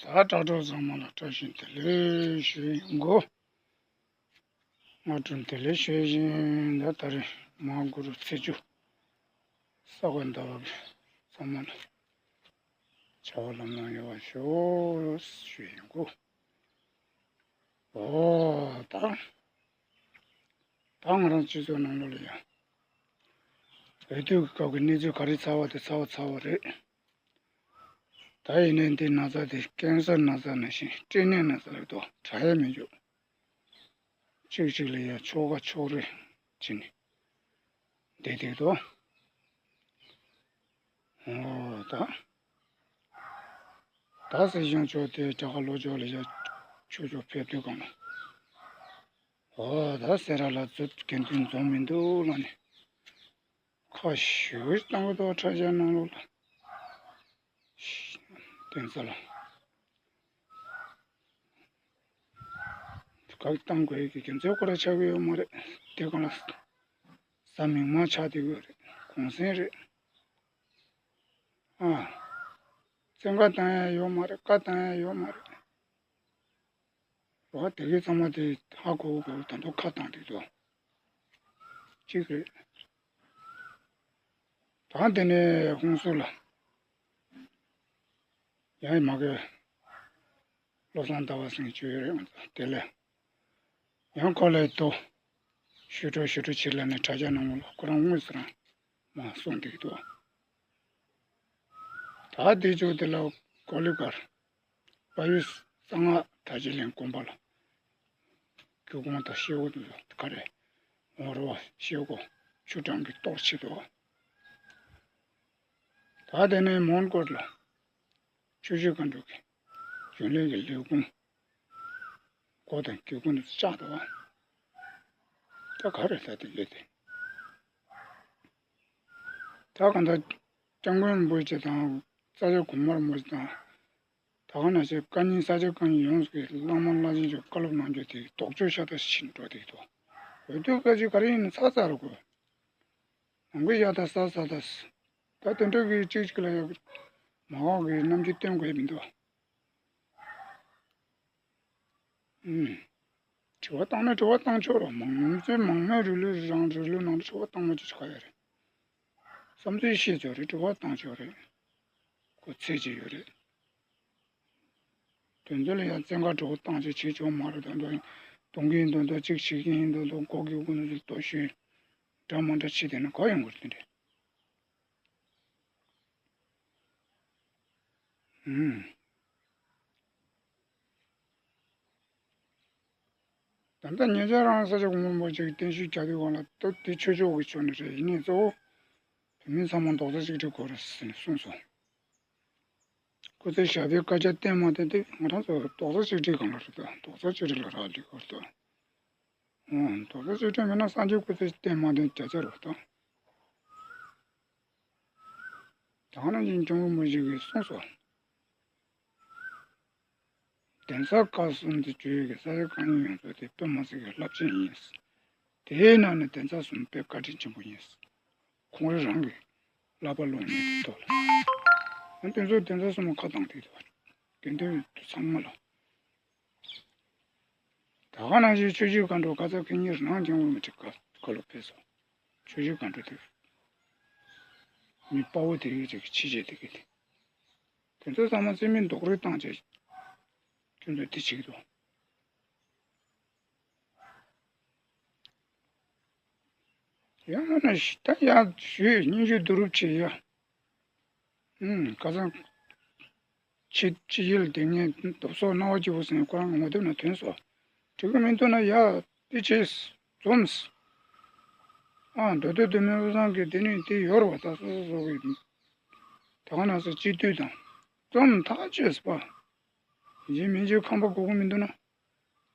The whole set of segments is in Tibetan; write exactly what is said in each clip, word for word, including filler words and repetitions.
ད་དྲ་གྲོགས་ཚང་མ་ལ་བཀྲ་ཤིས་བདེ་ལེགས་ཞུ་ཡིན་གོ། སྔ་དྲོ་བདེ་ལེགས་ཞུ་བཞིན་ད་ད་རེས་མ་གུ་རུ་ཚེས་བཅུ། ས་ག་ཟླ་བ་གི་ཚང་མ་ལ་བྱ་བ་ལམ་ལྷོང་ཡོང་བ་ཤོག་ཞུ་ཡིན་གོ། ཨོ་ད། ད་ང་རང་སྤྱི་ཚོགས་ནང་ལོགས་ལ་ཡང་། འོས་བསྡུ་གི་སྐབས་ཀྱི་གནས་ཚུལ་ག་རེ་ཚར་བ་དེ་ཚར་བ་ཚར་བ་རེད། ད་ཡིན་ནའི་འདི་ན་ཚ་དེ་ཀན་སར་ན་ཚ་ནང་བཞིན་སྐྲན་ནད་ན་ཚ་རེད་དོ། དྲག་ཡས་མི་འཇུག་གཅིག་གཅིག་ལ་ཡང་ཕྱོགས་ཁ་ཕྱོགས་རེ་བྱས་ནས་བསྡད་བསྡད་དོ། ཨོ་ད། ད་སྲིད་སྐྱོང་མཆོག་དེ་རྒྱ་གར་ལོ་ཕྱོགས་ལ་ཡ་ཆོས་ཕྱོགས་ཕེབས་དུས་གང་ལ། ཨོ་ད་སེ་ར་ལ་ཚུར་དགེ་འདུན་འཛོམས་མི་འདུག་ལབ་ནས། ཁ་ཤུ་ཤུ་བཏང་གི་འདུག་ཁྲ་ཆ་ནང་ལོགས་ལ། དེ་ཚོ་ལ། ག་གི་བཏང་དགོས་ཀྱི་རྒྱུ་མཚན་ཁོ་ར་ཆགས་ཀྱི་ཡོད་མ་རེད། དེ་གང་ལ་ས་མིག་མ་ཆགས་དེ་གི་རེད། གུང་སེང་རེད། ཨ། བཙན་བཀའ་བཏང་ཡ་ཡོད་མ་རེད། བཀའ་བཏང་ཡ་ཡོད་མ་རེད། རོ་དེ་གི་ཚང་མ་དེ་ཧ་གོ་གོ་ད་དུང་ཁ་བཏང་དེ་དོ། གཅིག་རེད། ད་དེ་ནས་ཧུན་སུར་ལ་ཡང་མ་གི་བློ་བཟང་ཟླ་བ་སེང་བྱོས་ཡོད་རེད། དེ་ལས་ཡང་ཁོ་ལས་དོ་ཞུ་འགྲོ་ཞུ་འགྲོ་བྱེད་ལ་ནས་དྲ་རྒྱ་ནང་ལ་ཁོ་རང་དངོས་སུ་རང་མ་གསུངས་དེ་དོ། ད་དེ་ཚོ་དེ་ལ་གོ་ལི་གར་བལ་ཡུལ་གསང་སྔགས་དར་རྒྱས་གླིང་དགོན་པ་ལ་སྒེའུ་ཁུང་དང་ཤེལ་སྒོ་དེ་ཚོ་ག་རེ་ངོ་རོ་བ་ཤེལ་སྒོ་ཆུ་གྲང་གི་གཏོར་བྱེད་དོ། ད་དེ་ནས་མོན་གྷོ་ལ་ཆུ་བཞི་སྒང་དྲུག་གི་རྒྱུན་ལས་ཀྱི་ལས་ཁུངས་སྒོ་དང་སྒེའུ་ཁུང་དེ་ཚོ་བཅག་དོ། ད་ག་རེ་ད་དེ་ཡོད་དེ། ད་གང་ལྟར་སྐྱབས་མགོན་རིན་པོ་ཆེ་དང་ས་སྐྱ་གོང་མ་རིན་པོ་ཆེ་དང་། ད་ག་ནང་བཞིན་བཀའ་རྙིང་ས་སྐྱ་བཀའ་རྙིང་ཡོངས་ཀྱི་བླ་མ་བླ་ཆེན་ཚོས་བཀའ་སློབ་གནང་རྒྱུ་དེ་ལྡོག་ཕྱོགས་ཤ་སྟག་ཕྱིན་འགྲོ་དེ་འདུག་འོས་བསྡུ་སྐབས་ཀྱི་ག་རེ་ཡིན་ན་ཚ་ཚ་རུ་དགོས། ནང་གི་ཡ་ད་ས་ས་ད་ས། ད་དེ་འདྲ་གི་གཅིག་གཅིག་ལ་ཡ་མ་འོག་གི་རྣམ་འགྱུར་སྟོན་དགོས་མི་འདུག་ཨུམ། དྲི་བ་བཏང་ན་དྲི་བ་བཏང་ཆོག་ར། མང་ཚོད་མང་མོས་རི་ལུ་རང་རི་ལུ་ནང་དུ་དྲི་བ་བཏང་མ་ཆོག་ཆོག་ཡོད་རེད། བསམ་ཚུལ་བཤད་ཆོག་རེད། དྲི་བ་བཏང་ཆོག་རེད། ཁོ་ཚད་ཅིག་ཡོད་རེད། དོན་ཚོད་ལ་ཡང་བཙན་བཀའ་དྲི་བ་བཏང་ཆོག་བྱེད་ཆོག་མ་རེད། དོན་དོན་གཏོང་གི་ཡིན་དོན་དོན་གཅིག་བྱེད་ཀྱི་ཡིན་དོན་དོན་གོ་གི་དགོས་ནོ་ཚོ་ལྟོ་ཤོད་འདྲ་མ་འདྲ་བྱེད་དེ་ན་ག་ཡོང་དགོས་རེད་དེ་འདྲ། ཨུམ། ད་ལྟ་ཉེ་ཆར་རང་ས་སྐྱ་གོང་མ་རིན་པོ་ཆེ་གི་བརྟན་བཞུགས་རྒྱག་དུས་སྒང་ལ་ཏོ་དེ་ཆོས་ཕྱོགས་ཀྱི་ཕྱོགས་ནས་རེད། ཡིན་ནའི་གཙོ་བོ་བོད་མི་ཚང་མ་རྡོག་རྩ་གཅིག་སྒྲིལ་དགོས་རེད་ཟེར་ནས་གསུངས་སོང་། སྐུ་ཚེ་ཞབས་པད་བསྐལ་བརྒྱར་བརྟན་མ་བརྟན་དེ་ང་རང་ཚོ་རྡོག་རྩ་གཅིག་སྒྲིལ་སྒང་ལ་རེད་ད། རྡོག་རྩ་གཅིག་སྒྲིལ་ལ་རག་ལས་དགོས་རེད་ད། ཨང་། རྡོག་རྩ་གཅིག་སྒྲིལ་མེད་ན་སངས་རྒྱས་སྐུ་ཚེ་བརྟན་མ་བརྟན་བརྒྱ་ཆ་རེད་ད། ད་ག་ནང་བཞིན་སྐྱབས་མགོན་རིན་པོ་ཆེ་གིས་གསུངས་སོ། གདན་ས་ཁག་གསུམ་དུ་བྱོན་ཡོད་ཀྱི་ས་སྐྱ་བཀའ་རྙིང་ཡོངས་རྫོགས་དེ་དཔེ་མི་སྲིད་ཀྱི་རླབས་ཆེན་ཡིན། དེའི་ནང་ནས་གདན་ས་གསུམ་དཔེ་བཀའ་དྲིན་ཆེན་པོ་ཡིན། ཁོང་རང་གི་བསླབ་པ་ལོངས་ནས་དེ་ཐོག་ལ། ཨ་དེ་ཚོ་གདན་ས་གསུམ་ཁ་བཏང་དེ་དགེ་འདུན་ཚང་མ་ལ། ད་ག་ནང་བཞིན་ཆོས་བརྒྱུད་མཁའ་འགྲོ་ག་ས་ག་ཉིད་རང་སྐྱབས་མགོན་རིན་པོ་ཆེ་བཀའ་སློབ་ཕེབས་སོང་། ཆོས་བརྒྱུད་མཁའ་འགྲོ་དེ། མི་དཔའ་བོ་དེ་ཡོད་ཅིག་ཕྱི་རྒྱལ་དེ་གི་དེ། དེ་ཚོ་ཚང་མ་རྩིས་མེད་རྡོག་རོལ་བཏང་བྱས། ཁྱོད་ཚོ་དེ་བྱེད་ཀྱི་འདུག་ཡང་ན་ད་ཡང་ཞུས་སྙན་ཞུ་བསྡུ་རུབ་བྱེད་ཡ། ཨུམ། ཁ་སང་། ཕྱི་ཕྱི་ཡུལ་དེ་ངས་རྡོབ་སོགས་སྣང་བ་སྐྱིད་པོ་ཟེར་ནས་ཁོ་རང་ངོ་དེབ་ནང་ཐོན་སོང་། འགྲིག་གི་མི་འདུག་ན་ཡ་དེ་བྱས། འཛོམས། ཨ་མདོ་སྟོད་སྡོད་མི་བུ་སང་གི་དེ་ནི་དེ་ཡོད་རེད་བ། ད་སོ་སོ་སོ་གི་ད་ག་ན་སོ་སྤྱི་འཐུས་དང་འཛོམས་ཐག་ཆོད་པ། ཡིན་མིན་གྱི་ཁང་པ་དགོས་ཀྱི་མི་འདུག་ན།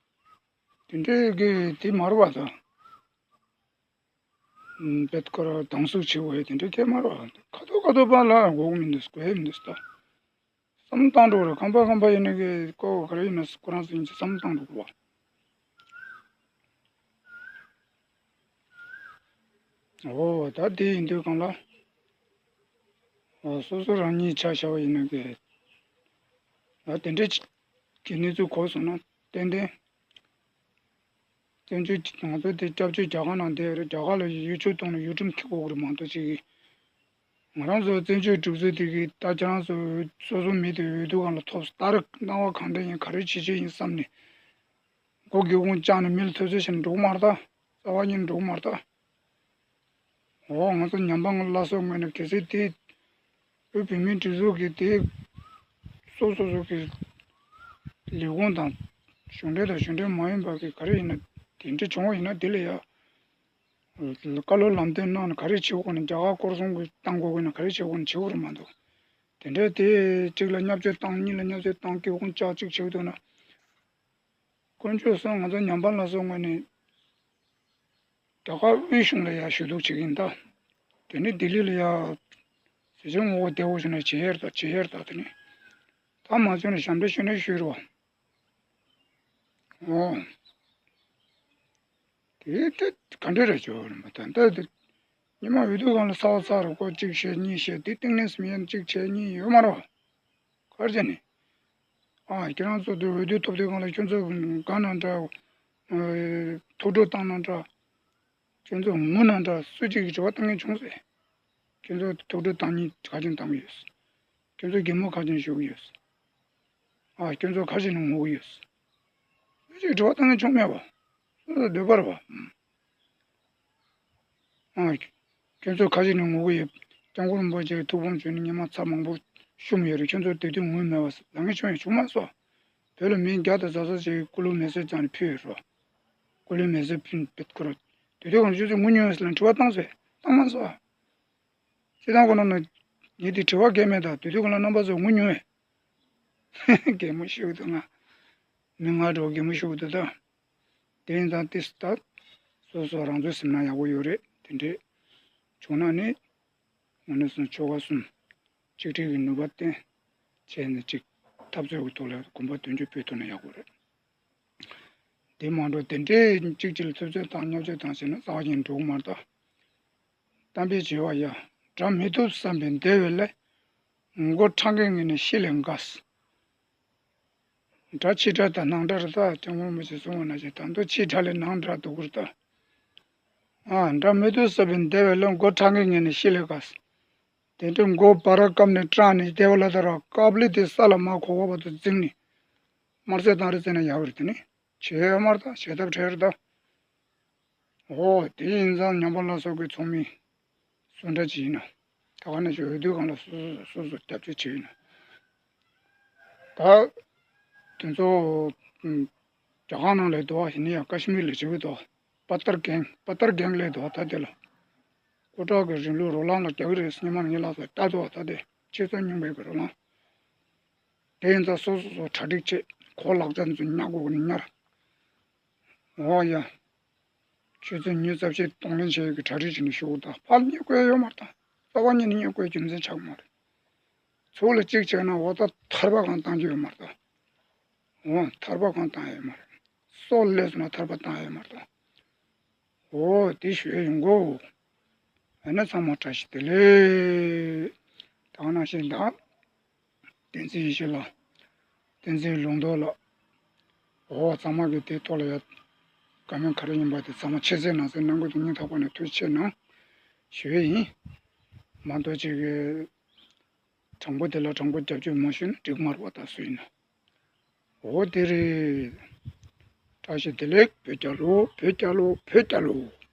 དེ་འདྲའི་གི་དེ་མ་རེད་བ་ད། ཨུམ། བེད་ཁོ་ར་སྡང་ཟུག་ཆེ་བོ་ཡོད་དེ་འདྲའི་སྐད་མ་རེད་བ། ཁ་ཐོག་ཁ་ཐོག་པ་ལ་དགོས་ཀྱི་མི་འདུག་དགོས་ཡ་མི་འདུག་ད། བསམ་བཏང་འགྲོ་རེད། ཁང་པ་ཁང་པ་ཡིན་ན་གི་ཀོ་ག་རེ་ཡིན་ན་ཁོ་རང་ཚོ་ཡིན་གྱི་བསམ་བཏང་འགྲོ་དགོས་བ། ཨོ་ད་དེ་ཡིན་དུས་གང་ལ། ཨོ་སོ་སོ་རང་ཉིད་ཆ་བཞག་པ་ཡིན་ན་གི། ཡང་དེ་འདྲ་ཅིག་གི་གནས་ཚུལ་གོ་སོང་ན་ཏན་ཏན་བཙན་བྱོལ་ང་ཚོ་དེ་སྐྱབས་བཅོལ་རྒྱ་གར་ནང་བསྡད་ཡོད་རེད། རྒྱ་གར་ལ་ཡིག་ཆ་གཏོང་ནས་ཡུལ་ཁྲིམས་འཁྱེར་དགོས་ཀྱི་རེད་མ་གཏོགས་ཅིག་གིས། ང་རང་ཚོ་བཙན་བྱོལ་སྒྲིག་འཛུགས་དེ་གིས་ད་ཁྱེད་རང་ཚོ་སོ་སོ་མི་དེ་འོས་བསྡུ་སྒང་ལ་ཐོབ་ད་རེས་གནང་བ་གང་འདྲ་ཡིན་ག་རེ་བྱེད་ཆེད་ཡིན་བསམ་ནས་མགོ་སྒེའུ་ཁུང་བཅག་ནས་མི་ལ་ཐུབ་ཚོད་བྱས་ནས་འགྲོ་གི་མ་རེད་ད། རྩ་བ་ཉིད་ནས་འགྲོ་གི་མ་རེད་ད། འོ་ང་ཚོ་ཉམས་པ་ང་ལ་སོགས་ངོས་ནས་གལ་སྲིད་དེ་བོད་བོད་མིའི་སྒྲིག་འཛུགས་ཀྱི་དེ་སོ་སོ་སོ་གི་ལས་ཁུངས་དང་གཞུང་འབྲེལ་དང་གཞུང་འབྲེལ་མ་ཡིན་པ་གི་ག་རེ་ཡིན་ན་དེ་འདྲ་བྱུང་བ་ཡིན་ན་དེ་ལ་ཡ་བཀའ་སློབ་ལམ་སྟོན་གནང་ནས་ག་རེ་བྱེད་དགོས་ན་རྒྱ་གར་སྐོར་སྲུང་གི་བཏང་དགོས་ཀྱི་ན་ག་རེ་བྱེད་དགོས་ན་བྱེད་དགོས་རེད་མ་གཏོགས། དེ་འདྲའི་དེ་གཅིག་ལ་བརྙས་བཅོས་བཏང་གཉིས་ལ་བརྙས་བཅོས་བཏང་སྐྱེ་ཁུངས་བཅག་གཅིག་བྱེད་འདུག་ན། དཀོན་མཆོག་གསུམ་ང་ཚོ་ཉམས་པ་ལ་སོགས་ངོས་ནས་རྒྱ་གར་དབུས་གཞུང་ལ་ཡ་ཞུ་གཏུག་བྱེད་ཀྱི་ཡིན་ད། དེ་ནི་ལྡི་ལི་ལ་ཡ་ཟི་བྱང་ངོ་བོ་བདེ་བོ་བྱུང་ན་བྱེད་ཡར་ད་བྱེད་ཡར་ད་དེ་ནི་ད་མ་བྱུང་ན་ཞབས་འདྲེན་ཞུ་ནས་ཞུས་རོགས། འོ། དེ་དེ་ག་འདྲ་རེད་ཅོ་རེད་མ་ད་ད་དེ་ཉི་མ་འོས་བསྡུ་སྒང་ལ་ས་བ་ཚ་རུ་ཀོ་གཅིག་བཤད་གཉིས་བཤད་དེ་གཏིང་ནས་སྨི་ཡན་གཅིག་བྱས་གཉིས་ཡོད་མ་རེད། གར་བྱས་ནས། ཨ་ཁྱེད་རང་ཚོ་དེ་འོས་བསྡུ་ཐོབ་དུས་སྒང་ལ་ཁྱོད་ཚོ་ག་ན་འདྲ། ཐུགས་སྤྲོ་བཏང་ན་འདྲ། ཁྱོད་ཚོ་ངུ་ན་འདྲ་སུ་གཅིག་གིས་དྲི་བ་བཏང་མཁན་བྱུང་ཟེར། ཁྱོད་ཚོ་ཐུགས་སྤྲོ་བཏང་ཉིན་ག་ཅིན་བཏང་གི་ཡོད། ཁྱོད་ཚོ་གད་མོ་ག་ཅིན་ཤོར་གི་ཡོད། ཨ་ཁྱོད་ཚོ་ག་ཅིན་ངུ་གི་ཡོད། སུ་གཅིག་དྲི་བ་བཏང་མཁན་བྱུང་མེད་པ། སོ་སོ་འདོད་པ་རེད་པ། ཨ། ཁྱོད་ཚོ་ཁ་ཤས་ནས་ངུ་གི་ཡོད། སྐྱབས་མགོན་རིན་པོ་ཆེ་ཐུགས་ཕམ་བྱུང་ནས་ཉི་མ་ཚར་མང་པོ་བཤུམས་ཡོད་རེད། ཁྱོད་ཚོ་དེ་དུས་ངུས་མེད་པ་ལང་ངེ་བྱུང་ཡང་བྱུང་མ་སོང་། བོད་ལ་མི་བརྒྱ་དང་བརྒྱ་ཙམ་ཞིག་སྐུ་ལུས་མེ་སྲེག་བཏང་ནས་ཕུལ་ཡོད་རེད། སྐུ་ལུས་མེ་སྲེག་ཕུལ་བེད་ཁོ་རང་། དེ་དུས་ཁོང་ཚོ་ཁྱོད་ཚོ་ངུ་མྱོང་ཡོད་ཟེར་ལ་དྲི་བ་བཏང་ཟེར་བཏང་མ་སོང་། སྤྱིར་བཏང་ཁོ་རང་ནི་ངས་དེ་དྲི་བ་བཀལ་མེད་ད། དེ་དུས་ཁོ་རང་རྣམ་པ་ཚོ་ངུ་མྱོང་ཡོད། གད་མོ་ཤོར་འདུག་ང་། མི་ང་འགྲོ་གད་མོ་ཤོར་འདུག་ད། དེ་ཡིན་ཙང་ཏིས་ད། སོ་སོ་རང་ཚོའི་སེམས་ན་ཡག་པོ་ཡོད་རེད། དེ་འདྲས་བྱུང་ན་ནི་ངོ་ནས་སོང་ཆོལ་ཁ་གསུམ་གཅིག་སྒྲིལ་གྱི་ནུས་པ་བརྟན་བྱས་ནས་ཅིག་འཐབ་རྩོད་ཀྱི་ཐོག་ལ་གོམ་པ་མདུན་སྐྱོད་སྤོས་ཐུབ་ན་ཡག་པོ་རེད། དེ་མ་འགྲོ་དེ་འདྲས་གཅིག་གཅིག་ལ་ཐུབ་ཚོད་དང་བརྙས་བཅོས་དང་བྱས་ན་རྩ་བ་ཉིད་འགྲོ་གི་མ་རེད་ད། གཏམ་དཔེ་བྱེད་པ་ཡ། དགྲ་མི་ཐུབ་བསམ་པའི་བདེ་བའི་སླད། མགོ་ཕྲག་གི་ངོས་ནས་ཤི་ལས་དགའ། དགྲ་ཕྱི་དགྲ་དང་ནང་དགྲ་རེད་ད། སྐྱབས་མགོན་རིན་པོ་ཆེས་གསུངས་པ་ནང་བཞིན་ད་དུང་ཕྱི་དགྲ་ལས་ནང་དགྲ་སྡུག་གི་རེད་ད། ཨ་དགྲ་མི་ཐུབ་བསམ་པའི་བདེ་བའི་སླད་མགོ་ཕྲག་གི་ངོས་ནས་ཤི་ལས་དགའ། དེ་འདྲའི་མགོ་བར་བཀབ་ནས་སྐྲག་ནས་བདེ་བ་ལ་ད་ར་ཀབ་ལི་དེ་ས་ལ་མ་གོ་བ་བར་དུ་འཛིང་ནས་དམར་ཟས་བཏང་རེ་བཙལ་ན་ཡག་གི་རེད། དེ་ནི་བྱེད་ཡོད་མ་རེད་ད། བྱེད་ཐབས་བྲལ་རེད་ད། འོ་དེ་ཡིན་ཙང་ཉམས་པ་ལ་སོགས་ཀྱི་ཚོགས་མི་སུ་འདྲ་ཅིག་ཡིན་ན་ད་ག་ནས་ཀྱང་འོས་བསྡུ་སྒང་ལ་སོ་སོ་སོ་སོ་རྒྱབ་སྐྱོར་བྱེད་ཡིན་ན། ད་དེ་ཚོ་ཨུམ་རྒྱ་གར་ནང་ལ་འདུག་བ་ཡིན་ན་ཡང་ཀ་ཤི་མིར་ལ་བྱེད་ཀྱི་འདུག་བ། པ་ཏར་གེང་པ་ཏར་གེང་ལ་འདུག་བ། ད་དེ་ལ་སྐུ་དྲག་གི་རིང་ལུགས་རོ་ལངས་ལ་རྒྱག་གི་རེད། སྙེ་མ་ངའི་ལག་ས་ལྟ་འདུག་བ། ད་དེ་ཆེ་ཚོ་རྙིང་པའི་གི་རོ་ལངས། དེ་ཡིན་ཙང་སོ་སོ་སོ་གྲ་སྒྲིག་བྱེད། གོ་ལག་ཆ་ཚོ་ཉར་དགོས་ཀྱི་ན་ཉར། འོ་ཡ། ཆུ་ཚོད་ཉི་ཤུ་རྩ་བཞི་གཏོང་ལེན་བྱེད་ཡག་གི་གྲ་སྒྲིག་བྱས་ནས་བཞུགས་ད། ཕར་རྙེད་དགོས་ཡོད་མ་རེད་ད། རྩ་བ་ཉིད་ནས་རྙེད་དགོས་རྒྱུ་མཚན་ཆགས་མ་རེད། ཚུར་ལ་གཅིག་བྱས་ན་འོ་ད་ཐར་པ་གང་བཏང་རྒྱུ་ཡོད་མ་རེད་ད། འོ་ཐར་པ་གང་བཏང་ཡོད་མ་རེད། སྲོག་ལས་སོང་ན་ཐར་པ་བཏང་ཡོད་མ་རེད་ད། འོ་དེ་ཞུ་ཡ་ཡོང་གོ། ཨ་ནི་ཚང་མ་བཀྲ་ཤིས་བདེ་ལེགས། ད་ག་ནང་བཞིན་ད། བསྟན་འཛིན་ཡེ་ཤེས་ལགས། བསྟན་འཛིན་ལུང་རྟོགས་ལགས། འོ་ཚང་མ་གི་དེ་ཐོག་ལ་ཡ། བཀའ་མོལ་ག་རེ་ཡིན་པ་དེ་ཚང་མ་ཕྱི་གསལ་ནང་གསལ་གནང་དགོས་དེ་སྙིང་ཐག་པ་ནས་ཐུགས་རྗེ་ཆེ་གནང་ཞུ་ཡས་ཡིན། མ་གཏོགས་ཅིག་གི་དྲང་པོ་དེ་ལ་དྲང་པོ་རྒྱབ་སྐྱོར་མ་ཞུས་ན་འགྲིག་མ་རེད་པ། ད་སུ་ཡིན་ན། འོ་དེ་རེད། བཀྲ་ཤིས་བདེ་ལེགས། བོད་རྒྱལ་ལོ། བོད་རྒྱལ་ལོ། བོད་རྒྱལ་ལོ།